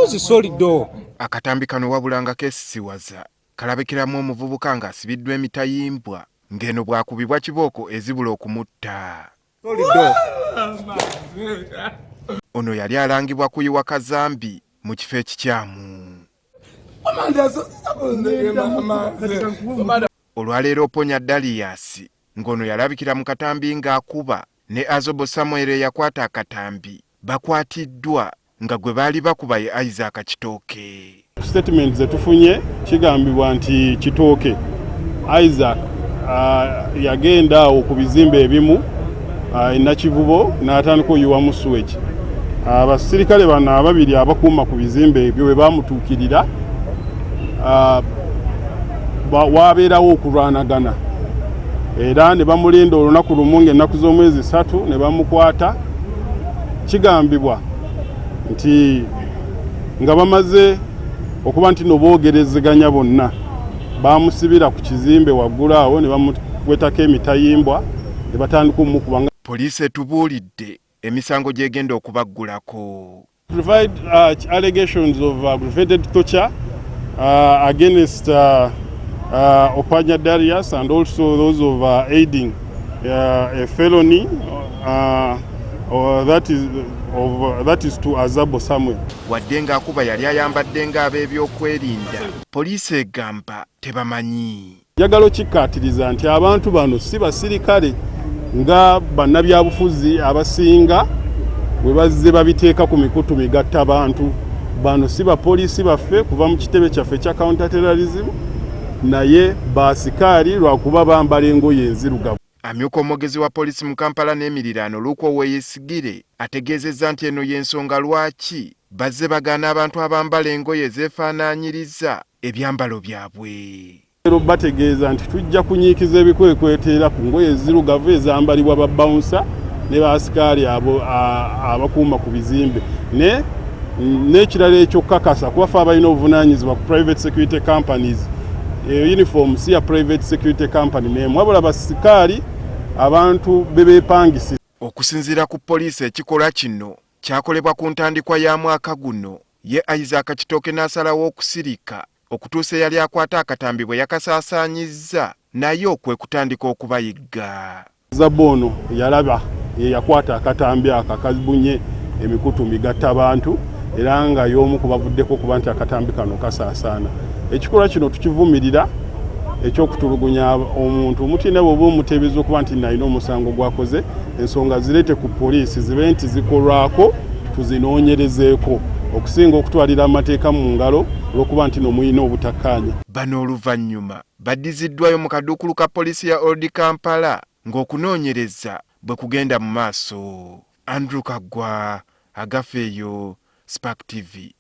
Who's Solido? Akatambi kano wabula nga keesisiwaza kalabikiramu omuvubuka ng'asibiddwa emitayimbwa ng'eno bw'akubibwa kibooko ezibula okumutta. Solido. Ono yali alangibwa kuyiwa kazambi mu kifo ekikyamu. Olwaleero Oponya Darius ng'ono yalabikira mu katambi ng'akuba ne Azobo Samuel eyakwata akatambi bakwatiddwa nga gwe baali bakuba ye Isaac Kitooke. Statement zetufunye kigambibwa nti Kitooke Isaac yagenda awo ku bizimbe ebimu e Nakivubo n'atandika oyiwamu sewage. Abasirikale bano ababiri abakuuma ku bizimbe ebyo bwe bamutuukirira wabeerawo okulwanagana era ne bamulinda olunaku lumu ng'ennaku z'omwezi 3 ne bamukwata. Kigambibwa nti nga bamaze okuba nti no boogerezeganya bonna bamusibira ku kizimbe waggulu awo ne bamuwetako emitayimbwa ne batandika omukuba. Poliisi etubuulidde emisango gy'egenda okubaggulako. Provide allegations of aggravated torture against Opanya Darius and also those of aiding a felony or that is to Azabo Samuel. Wadde ng'akuba yali ayambadde ng'ab'ebyokwerinda, poliisi egamba tebamanyi. Njagala okikkaatiriza nti abantu bano si basirikale nga bannabyabufuzi abasinga bwe bazze babiteeka ku mikutu migatta bantu. Bano si bapoliisi baffe kuva mu kitebe kyaffe ekya counter terrorism, naye basikaali lwakuba bambala engoye enzirugavu. Amyuka omwogezi wa poliisi mu Kampala n'emiriraano Luke Oweyesigire ategeezezza nti eno y'ensonga lwaki bazze bagaana abantu abambala engoye ezeefaanaanyiriza ebyambalo byabwe. Bategeeza nti tujja kunyiikiza ebikwekweto era ku ngoye ezirugavu ezambalibwa ba bouncer ne basikaali abo abakuuma ku bizimbe n'ekirala ekyokukakasa kuba ffe abalina obuvunaanyizibwa ku private security companies. Eyo uniform si ya private security company n'emu, wabula basikaali abantu be beepangisa. Okusinziira ku poliisi, ekikolwa kino kyakolebwa ku ntandikwa ya mwaka guno, ye Isaac Kitooke n'asalawo okusirika okutuusa eyali akwata akatambi bwe yakasaasaanyizza naye kwe kutandika okubayigga. Zabo ono yalaba ye yakwata akatambi ako akabunye emikutu migatta bantu era nga y'omu ku bavuddeko okuba nti akatambi kano kasaasaana. Ekikolwa kino tukivumirira, ekyokutulugunya omuntu. Omuti ne bw'oba omuteebereza okuba nti nalina omusango gwakoze, ensonga zireete ku poliisi zibe nti zikolwako tuzinoonyerezeeko okusinga okutwalira amateeka mu ngalo olw'okuba nti no mulina obutakkaanya. Bano oluvannyuma baddiziddwayo mu kaduukulu ka poliisi ya Old Kampala ng'okunoonyereza bwe kugenda mu maaso. Andrew Kaggwa, Agafeeyo, Spark TV.